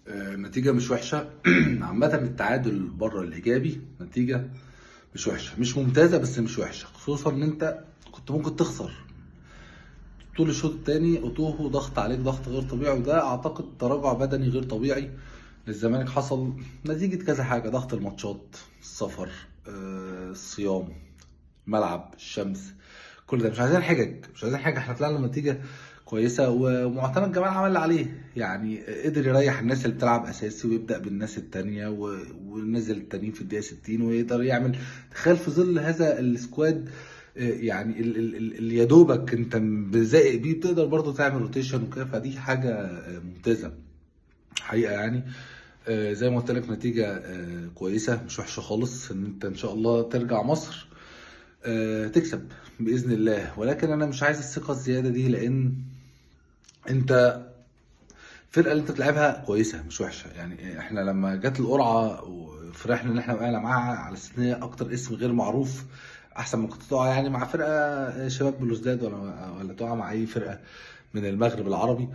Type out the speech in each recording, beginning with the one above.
نتيجة مش وحشة. عامة التعادل بره الايجابي نتيجة مش وحشة، مش ممتازة بس مش وحشة، خصوصا ان انت كنت ممكن تخسر طول الشوط الثاني. اوتوهو ضغط عليك ضغط غير طبيعي، وده اعتقد تراجع بدني غير طبيعي للزمالك حصل نتيجة كذا حاجة: ضغط الماتشات، السفر، الصيام، ملعب الشمس، كل ده. مش عايزين حجج، مش عايزين حاجة. احنا طلعنا نتيجة كويسة، ومعتمد جمال عمل اللي عليه، يعني قدر يريح الناس اللي بتلعب اساسي ويبدا بالناس التانية ونزل التانيين في الدقيقة 60 ويقدر يعمل. تخيل في ظل هذا ال squad، يعني اللي يا دوبك انت بزائق بيه بتقدر برضه تعمل rotation وكده، فدي حاجة ممتازة حقيقة. يعني زي ما قلت لك نتيجة كويسة مش وحشة خالص، ان انت ان شاء الله ترجع مصر تكسب باذن الله. ولكن انا مش عايز الثقة الزيادة دي، لان انت الفرقة اللي انت بتلعبها كويسة مش وحشة. يعني احنا لما جت القرعة وفرحنا ان احنا وقعنا معاها على اساس ان هي اكتر اسم غير معروف، احسن ما كنت تقع يعني مع فرقه شباب بلوزداد ولا تقع مع اي فرقه من المغرب العربي،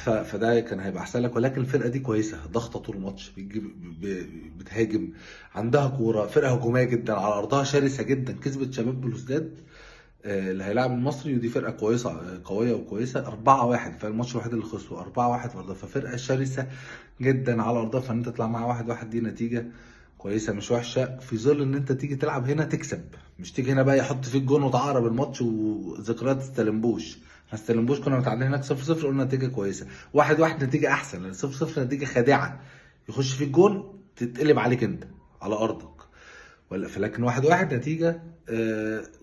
فده كان هيبقى احسن لك. ولكن الفرقة دي كويسة، ضغطه طول الماتش، بتجيب، بتهاجم، عندها كورة، فرقه هجومية جدا على ارضها، شرسة جدا. كسبت شباب بلوزداد اللي هيلاعب المصري، ودي فرقه كويسة، قوية وكويسة، 4-1، فالماتش الوحيد اللي خسروا 4-1 في ارضها، ففرقه شرسة جدا على ارضها. فان انت تطلع معاها 1-1 دي نتيجة كويسة مش وحشة، في ظل ان انت تيجي تلعب هنا تكسب، مش تيجي هنا بقى يحط فيك جون وتعقرب الماتش وذكريات ستالنبوش. احنا ستالنبوش كنا متعادلين هناك 0-0، قلنا نتيجة كويسة. 1-1 نتيجة احسن، لان 0-0 نتيجة خادعه، يخش فيك جون تتقلب عليك انت على ارضك. لكن 1-1 نتيجة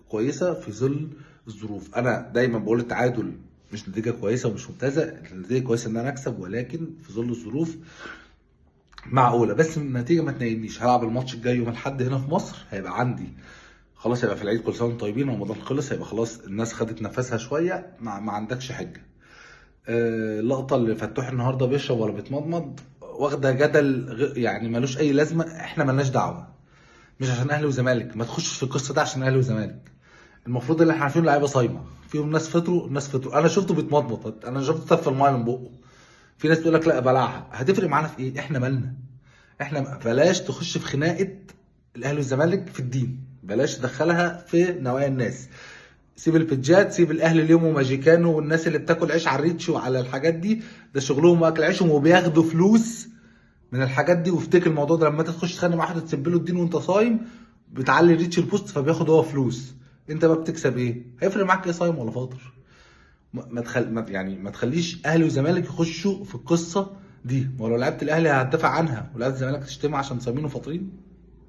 كويسة في ظل الظروف. انا دايما بقول التعادل مش نتيجة كويسة ومش ممتازة، النتيجة كويسة ان انا اكسب، ولكن في ظل الظروف معقولة. بس النتيجة ما تنيمنيش. هلعب الماتش الجاي يوم الاحد هنا في مصر، هيبقى عندي خلاص، هيبقى في العيد، كل سنة وانتم طيبين، رمضان خلص، هيبقى خلاص الناس خدت نفسها شوية، ما عندكش حجه. اللقطة اللي فتوح النهارده بيشرب ولا بيتمضمض واخده جدل يعني ملوش اي لازمه، احنا ملناش دعوه، مش عشان اهلي وزمالك، ما تخشش في القصة ده عشان اهلي وزمالك. المفروض اللي احنا عارفينه لعيبة صايمه، فيهم ناس فطروا، ناس فطروا. انا شفته بيتمضمض، انا شفته تف المايه من بقه. في ناس تقول لك لا بلعها، هتفرق معانا في ايه؟ احنا مالنا؟ احنا بلاش تخش في خناقه الاهلي والزمالك في الدين، بلاش تدخلها في نوايا الناس. سيب البيتجات، سيب الاهلي اليوم وماجيكانو والناس اللي بتاكل عيش على ال reach وعلى الحاجات دي، ده شغلهم واكل عيشهم وبياخدوا فلوس من الحاجات دي. وافتكر الموضوع ده، لما انت تخش تتخانق مع واحد وتسب له الدين وانت صايم، بتعلي reach ال post فبياخد هو فلوس، انت بقى بتكسب ايه؟ هيفرق معاك ايه صايم ولا فاطر؟ ما يعني ما تخليش اهلي وزمالك يخشوا في القصة دي. ما لو لعبت الاهلي هتدافع عنها، ولعبت الزمالك تشتمها عشان صايمين وفاطرين.